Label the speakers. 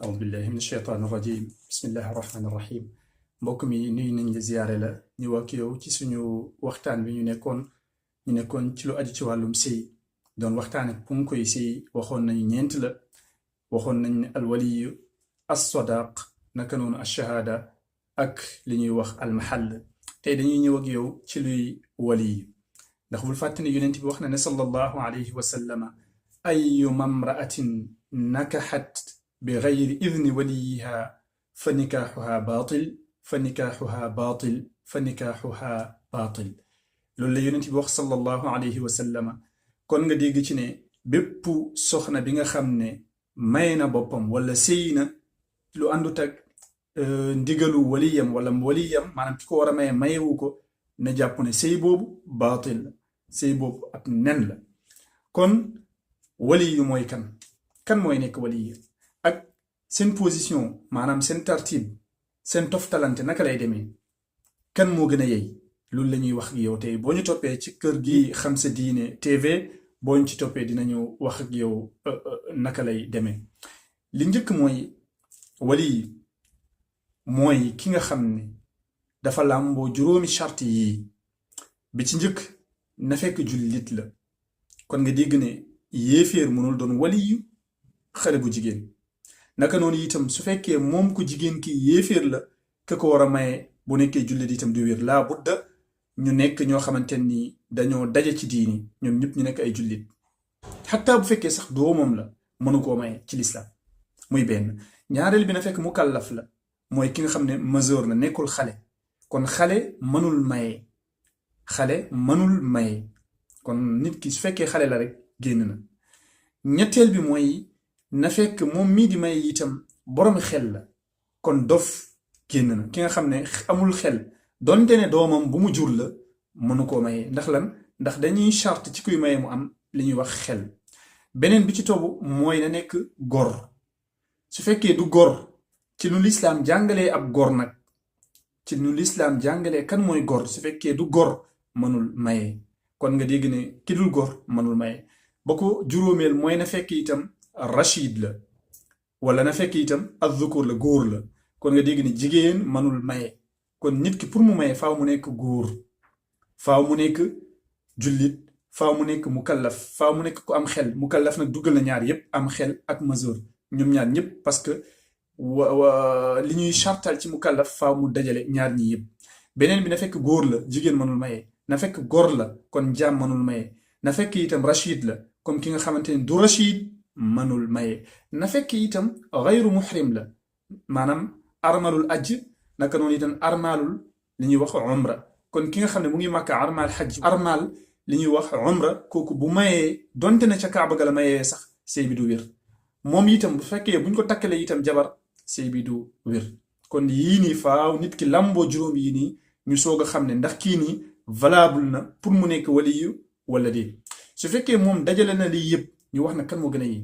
Speaker 1: أعوذ بالله من الشيطان الرجيم بسم الله الرحمن الرحيم mbokk mi nuyu nañ la ziyaare la ñu wax yow ci suñu waxtaan bi ñu nekkoon ci lu aju ci wàllum sëy doon waxtaan ak punkt yi sëy waxoon nañu ñeent la waxoon nañ ne alwaliyu as-sadaq naka noonu ash-shahada ak li ñuy wax almahall tey dañuy ñëw ak yow ci luy waliyu ndax bul fàtte ne yonent bi wax na ne sallallahu alayhi wa sallama ayyuma imra'atin nakahat bi ghayri idni waliyiha fa nikaaxuha baatil fa nikaaxuha baatil fa nikaaxuha baatil loolu la yonent bi wax sallallahu alayhi wa sallama kon nga dégg ci ne bépp soxna bi nga xam ne may na boppam wala sëy na lu àndut ak ndigalu waliyam wala waliyam maanaam ki ko war a maye mayewu ko na jàpp ne sëy boobu baatil la sëy boobu ab nen la kon waliyu mooy kan mooy nekk waliyu ak seen position maanaam seen tartib seen toftalante naka lay demee kan moo gën a yey loolu la ñuy wax ak yow tey boo ñu toppee ci kër gi Xam Sa Diine TV boo ñu ci toppee dinañu wax ak yow naka lay demee li njëkk mooy waliyu mooy ki nga xam ne dafa làmboo juróomi charte yii bi ci njëkk na fekk jullit la kon nga dégg ne yéeféer mënul doon waliyu xale bu jigéen naka noonu itam su fekkee moom ku jigéen ki yéeféer la ka ko war a maye bu nekkee jullit itam du wér laa budda ñu nekk ñoo xamante ni dañoo daje ci diini ñoom ñëpp ñu nekk ay jullit xataa bu fekkee sax doomam la mënu koo maye ci lislaam muy benn ñaareel bi na fekk mukallaf la mooy ki nga xam ne majeur na nekkul xale kon xale mënul maye kon nit ki su fekkee xale la rek génn na ñetteel bi mooy na fekk moom mii di may itam borom xel la kon dof génn na ki nga xam ne amul xel donte ne doomam bu mu jur la mënu koo maye ndax lan ndax dañuy charte ci kuy maye mu am li ñuy wax xel beneen bi ci tobu mooy na nekk gor su fekkee du gor ci nu lislaam jàngalee ab gor nag ci nu lislaam jàngalee kan mooy gor su fekkee du gor mënul maye kon nga dégg ne ki dul gor mënul maye ba ko juróomeel mooy na fekk itam rachid la wala na fekk itam azzukur la góor la kon nga dégg ne jigéen mënul maye kon nit ki pour mu maye faaw mu nekk góor faaw mu nekk jullit faaw mu nekk mukallaf faaw mu nekk ku am xel mukallaf nag duggal na ñaar yépp am xel ak majeur ñoom ñaar ñëpp parce que li ñuy chartal ci mukallaf faaw mu dajale ñaar ñi yëpp beneen bi na fekk góor la jigéen mënul maye na fekk góor la kon jaam mënul maye na fekk itam rachid la comme ki nga xamante ne du rachid mënul maye na fekk itam xayru muhrim la maanaam armalul ajj naka noonu itam armalul li ñuy wax umra kon ki nga xam ne mu ngi màkka armal xajj armal li ñuy wax umra kooku bu mayee donte na ca kaaba ga la mayee sax sëy bi du wér moom itam bu fekkee buñ ko takkalee itam jabar sëy bi du wér kon yii nii faaw nit ki lamboo juróom yii nii ñu soog a xam ne ndax kii nii valable na pour mu nekk waliyu wala déet su fekkee moom dajale na lii yëpp ñu wax na kan moo gën a yi